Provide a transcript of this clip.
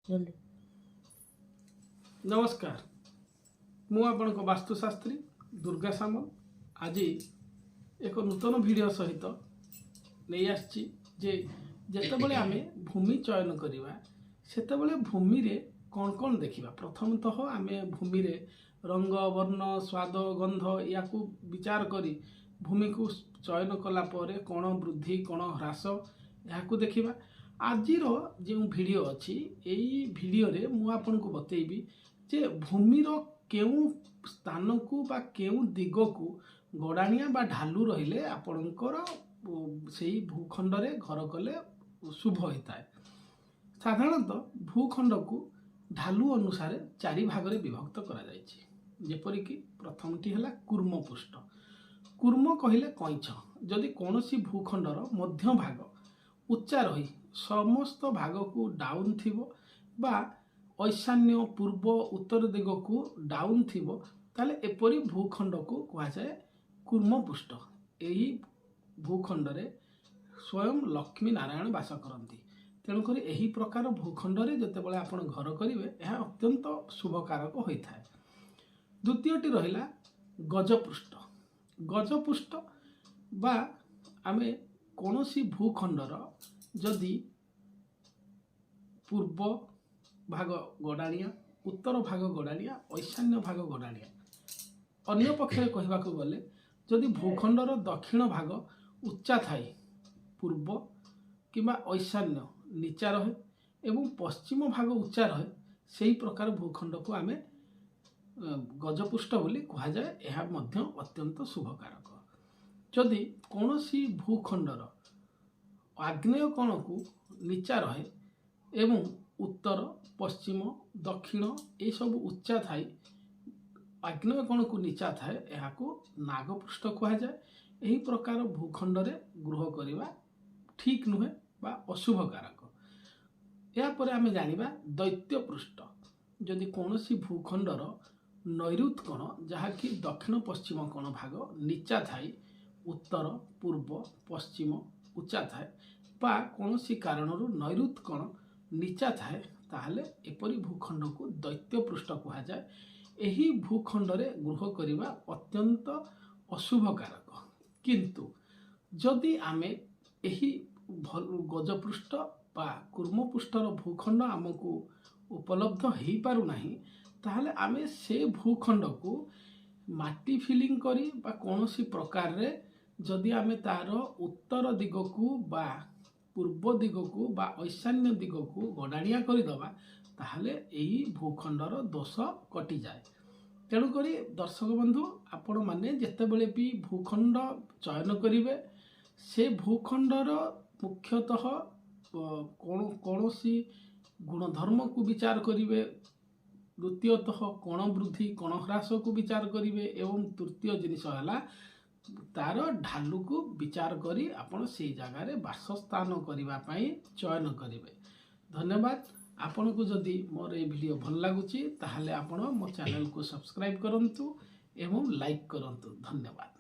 ଜଲ୍ଦି। ନମସ୍କାର, ମୁଁ ଆପଣଙ୍କ ବାସ୍ତୁଶାସ୍ତ୍ରୀ ଦୁର୍ଗା ସାମଲ। ଆଜି ଏକ ନୂତନ ଭିଡ଼ିଓ ସହିତ ନେଇ ଆସିଛି ଯେ ଯେତେବେଳେ ଆମେ ଭୂମି ଚୟନ କରିବା, ସେତେବେଳେ ଭୂମିରେ କ'ଣ କ'ଣ ଦେଖିବା। ପ୍ରଥମତଃ ଆମେ ଭୂମିରେ ରଙ୍ଗ, ବର୍ଣ୍ଣ, ସ୍ୱାଦ, ଗନ୍ଧ ୟାକୁ ବିଚାର କରି ଭୂମିକୁ ଚୟନ କଲା ପରେ କୋଣ ବୃଦ୍ଧି, କୋଣ ହ୍ରାସ ଏହାକୁ ଦେଖିବା। ଆଜିର ଯେଉଁ ଭିଡ଼ିଓ ଅଛି, ଏଇ ଭିଡ଼ିଓରେ ମୁଁ ଆପଣଙ୍କୁ ବତେଇବି ଯେ ଭୂମିର କେଉଁ ସ୍ଥାନକୁ ବା କେଉଁ ଦିଗକୁ ଗଡ଼ାଣିଆ ବା ଢାଲୁ ରହିଲେ ଆପଣଙ୍କର ସେଇ ଭୂଖଣ୍ଡରେ ଘର କଲେ ଶୁଭ ହୋଇଥାଏ। ସାଧାରଣତଃ ଭୂଖଣ୍ଡକୁ ଢାଲୁ ଅନୁସାରେ ଚାରି ଭାଗରେ ବିଭକ୍ତ କରାଯାଇଛି। ଯେପରିକି ପ୍ରଥମଟି ହେଲା କୂର୍ମପୃଷ୍ଠ। କୂର୍ମ କହିଲେ କଇଁଛ। ଯଦି କୌଣସି ଭୂଖଣ୍ଡର ମଧ୍ୟଭାଗ ଉଚ୍ଚା ରହି ସମସ୍ତ ଭାଗକୁ ଡାଉନ୍ ଥିବ ବା ଐଶାନ୍ୟ, ପୂର୍ବ, ଉତ୍ତର ଦିଗକୁ ଡାଉନ୍ ଥିବ, ତାହେଲେ ଏପରି ଭୂଖଣ୍ଡକୁ କୁହାଯାଏ କୂର୍ମପୃଷ୍ଠ। ଏହି ଭୂଖଣ୍ଡରେ ସ୍ୱୟଂ ଲକ୍ଷ୍ମୀ ନାରାୟଣ ବାସ କରନ୍ତି। ତେଣୁକରି ଏହି ପ୍ରକାର ଭୂଖଣ୍ଡରେ ଯେତେବେଳେ ଆପଣ ଘର କରିବେ, ଏହା ଅତ୍ୟନ୍ତ ଶୁଭକାରକ ହୋଇଥାଏ। ଦ୍ୱିତୀୟଟି ରହିଲା ଗଜପୃଷ୍ଠ। ଗଜପୃଷ୍ଠ ବା ଆମେ କୌଣସି ଭୂଖଣ୍ଡର ଯଦି ପୂର୍ବ ଭାଗ ଗଡ଼ାଣିଆ, ଉତ୍ତର ଭାଗ ଗଡ଼ାଣିଆ, ଐଶାନ୍ୟ ଭାଗ ଗଡ଼ାଣିଆ, ଅନ୍ୟ ପକ୍ଷରେ କହିବାକୁ ଗଲେ ଯଦି ଭୂଖଣ୍ଡର ଦକ୍ଷିଣ ଭାଗ ଉଚ୍ଚା ଥାଇ ପୂର୍ବ କିମ୍ବା ଐଶାନ୍ୟ ନିଚା ରହେ ଏବଂ ପଶ୍ଚିମ ଭାଗ ଉଚ୍ଚା ରହେ, ସେହି ପ୍ରକାର ଭୂଖଣ୍ଡକୁ ଆମେ ଗଜପୃଷ୍ଠ ବୋଲି କୁହାଯାଏ। ଏହା ମଧ୍ୟ ଅତ୍ୟନ୍ତ ଶୁଭକାରକ। ଯଦି କୌଣସି ଭୂଖଣ୍ଡର ଆଗ୍ନେୟ କୋଣକୁ ନିଚା ରହେ ଏବଂ ଉତ୍ତର, ପଶ୍ଚିମ, ଦକ୍ଷିଣ ଏସବୁ ଉଚ୍ଚା ଥାଇ ଆଗ୍ନେୟ କୋଣକୁ ନିଚା ଥାଏ, ଏହାକୁ ନାଗପୃଷ୍ଠ କୁହାଯାଏ। ଏହି ପ୍ରକାର ଭୂଖଣ୍ଡରେ ଗୃହ କରିବା ଠିକ୍ ନୁହେଁ ବା ଅଶୁଭକାରକ। ଏହାପରେ ଆମେ ଜାଣିବା ଦୈତ୍ୟ ପୃଷ୍ଠ। ଯଦି କୌଣସି ଭୂଖଣ୍ଡର ନୈଋତ କୋଣ, ଯାହାକି ଦକ୍ଷିଣ ପଶ୍ଚିମ କୋଣ ଭାଗ ନିଚା ଥାଇ ଉତ୍ତର, ପୂର୍ବ, ପଶ୍ଚିମ ଉଚ୍ଚା ଥାଏ ବା କୌଣସି କାରଣରୁ ନୈଋତ କୋଣ ନିଚା ଥାଏ, ତାହେଲେ ଏପରି ଭୂଖଣ୍ଡକୁ ଦୈତ୍ୟ ପୃଷ୍ଠ କୁହାଯାଏ। ଏହି ଭୂଖଣ୍ଡରେ ଗୃହ କରିବା ଅତ୍ୟନ୍ତ ଅଶୁଭକାରକ। କିନ୍ତୁ ଯଦି ଆମେ ଏହି ଗଜପୃଷ୍ଠ ବା କୂର୍ମପୃଷ୍ଠର ଭୂଖଣ୍ଡ ଆମକୁ ଉପଲବ୍ଧ ହେଇପାରୁନାହିଁ, ତାହେଲେ ଆମେ ସେ ଭୂଖଣ୍ଡକୁ ମାଟି ଫିଲିଂ କରି ବା କୌଣସି ପ୍ରକାରରେ ଯଦି ଆମେ ତାର ଉତ୍ତର ଦିଗକୁ ବା ପୂର୍ବ ଦିଗକୁ ବା ଐଶାନ୍ୟ ଦିଗକୁ ଗଡ଼ାଣିଆ କରିଦେବା, ତାହେଲେ ଏହି ଭୂଖଣ୍ଡର ଦୋଷ କଟିଯାଏ। ତେଣୁକରି ଦର୍ଶକ ବନ୍ଧୁ, ଆପଣମାନେ ଯେତେବେଳେ ବି ଭୂଖଣ୍ଡ ଚୟନ କରିବେ, ସେ ଭୂଖଣ୍ଡର ମୁଖ୍ୟତଃ କୌଣସି ଗୁଣଧର୍ମକୁ ବିଚାର କରିବେ, ଦ୍ୱିତୀୟତଃ କୋଣ ବୃଦ୍ଧି, କୋଣ ହ୍ରାସକୁ ବିଚାର କରିବେ ଏବଂ ତୃତୀୟ ଜିନିଷ ହେଲା ତାର ଢାଲୁକୁ ବିଚାର କରି ଆପଣ ସେଇ ଜାଗାରେ ବାସସ୍ଥାନ କରିବା ପାଇଁ ଚୟନ କରିବେ। ଧନ୍ୟବାଦ। ଆପଣଙ୍କୁ ଯଦି ମୋର ଏଇ ଭିଡ଼ିଓ ଭଲ ଲାଗୁଛି, ତାହେଲେ ଆପଣ ମୋ ଚ୍ୟାନେଲକୁ ସବସ୍କ୍ରାଇବ୍ କରନ୍ତୁ ଏବଂ ଲାଇକ୍ କରନ୍ତୁ। ଧନ୍ୟବାଦ।